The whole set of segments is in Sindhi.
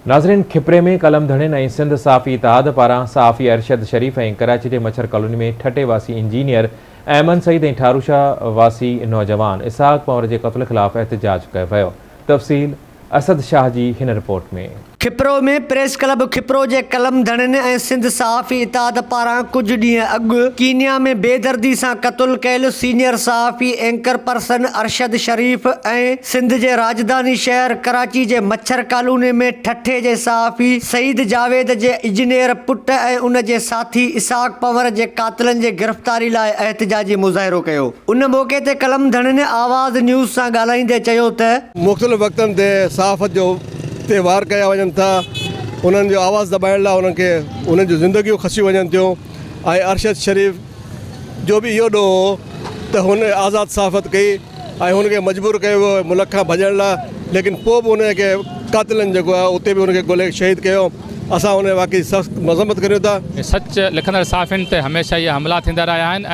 ناظرين کپري ۾ قلم ڌڻين ۽ سنڌ صحافي اتحاد پاران صحافي ارشد شريف ۽ ڪراچي جي مڇر ڪالوني ۾ ٺٽي واسي انجنيئر احمد سعيد ۽ ٺاروشاه واسي نوجوان اسحاق پنهور جي قتل خلاف احتجاج ڪيو ويو تفصيل اسد شاهه جي هن report ۾. Khipro ۾ press club Khipro جي قلم ڌڻين ۽ سنڌ صحافي اتحاد پاران ڪجهه ڏينهن اڳ ڪينيا ۾ بيدردي سان قتل ڪيل سينيئر صحافي اينڪر پرسن ارشد شريف ۽ سنڌ جي راڄڌاني شهر ڪراچي جي مڇر ڪالوني ۾ ٺٽي جي صحافي سعيد جاويد جي اجنيئر پٽ ۽ ان جي ساٿي اسحاق پنهور جي قاتلن جي گرفتاري لاء احتجاجي مظاهرو ڪيو. ان موقعي تي قلم ڌڻين آواز نيوز سان ڳالهائيندي چيو ته. مختلف وقتن تي صحافت جو تي وار ڪيا وڃن ٿا انهن جو آواز دٻائڻ لاء انهن کي انهن جون زندگيون کسيون وڃن ٿيون ۽ ارشد شريف جو به اهو ڏوهه هو ته هن آزاد صحافت ڪئي ۽ هن کي مجبور ڪيو ويو ملڪ کان ڀڄڻ لاء ليڪن پوء به ان کي قاتلن جيڪو آهي اتي به ان کي ڳولي شهيد ڪيو اسان ان واقعي جي سخت مذمت ڪريون ٿا. سچ لکندڙ صحافين تي هميشه اهي حملا ٿيندا رهيا آهن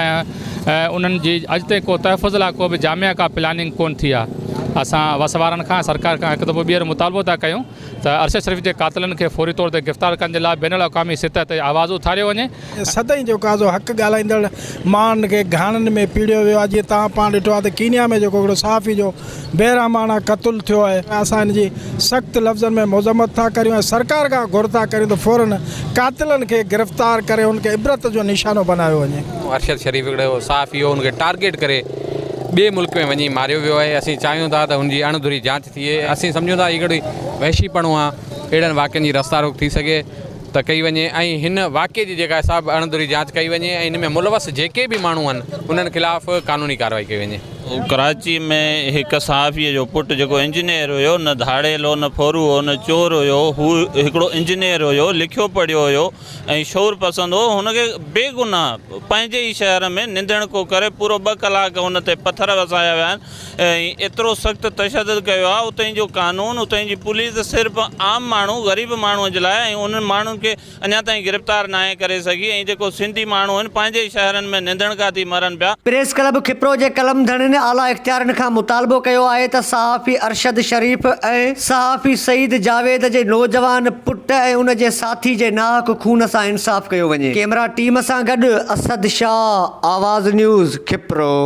۽ انهن جي اڄ تائين ڪو تحفظ لاء ڪو به جامع ڪا پلاننگ ڪونه ٿي آهي. اسان وس وارن کان سرڪار کان هڪ دفعو ٻيهر مطالبو ٿا ڪيون ته ارشد شريف جي قاتلن کي فوري طور تي گرفتار ڪرڻ جي لاء بين الاقوامي سطح تي آواز اٿاريو وڃي. سدائين جيڪو آهي سو حق ڳالهائيندڙ ماڻهن کي گهاڻن ۾ پيڙهيو ويو آهي جيئن توهان پاڻ ڏٺو آهي ته ڪينيا ۾ جيڪو هڪڙو صحافي جو بيرحماڻا قتل ٿيو آهي اسان ان جي سخت لفظن ۾ مذمت ٿا ڪريون ۽ سرڪار کان گهر ٿا ڪريون ته فورن قاتلن کي گرفتار ڪري ان کي عبرت جو نشانو بنايو وڃي. ارشد شريف هڪڙو صحافي هو ان کي ٽارگيٽ ڪري ٻئي ملڪ ۾ وڃي ماريو ويو آهي اسين چاهيون ٿا ته هن جي اڻ ڌري جاچ ٿئي اسين سمجهون ٿا هي هڪڙي وحشي پڻو آهي اهڙن واقعن جي رستا روڪ ٿي سگهي ته ڪئي وڃي ۽ هن واقعي جي جيڪا سا به اڻ ڌري جاچ ڪئي وڃي ۽ ان ۾ ملوث جيڪي به ماڻهو آهن انهن خلاف قانوني ڪارروائي ڪئي وڃي. ڪراچي ۾ هڪ صحافي جو پٽ جيڪو انجنيئر هيو نه ڌاڙيل هو نه ڦورو هو نه چور هيو هو هڪڙو انجنيئر هيو لکيو پڙهيو هيو ۽ شعور پسند هو هن کي بيگناهه پنهنجي ئي شهر ۾ نڌڻڪو ڪري پورو ٻه ڪلاڪ هن تي پٿر وسايا ويا آهن ۽ ايترو سخت تشدد ڪيو آهي اتي جو قانون اتي جي پوليس صرف عام ماڻهو غريب ماڻهو جي لاء ۽ انهن ماڻهن کي اڃا تائين گرفتار ناهي ڪري سگهي ۽ جيڪو سنڌي ماڻهو آهن پنهنجي ئي شهرن ۾ نڌڻڪا ٿي مرن پيا. پريس ڪلب کپرو جي قلم ڌڻين اعليٰ اختيارين کان مطالبو ڪيو آهي ته صحافي ارشد شريف ۽ صحافي سعيد جاويد جي نوجوان پٽ ۽ ان جي ساٿي جي ناحق خون سان انصاف ڪيو وڃي. ڪيمرا ٽيم سان گڏ اسد شاهه، آواز نيوز، کپرو.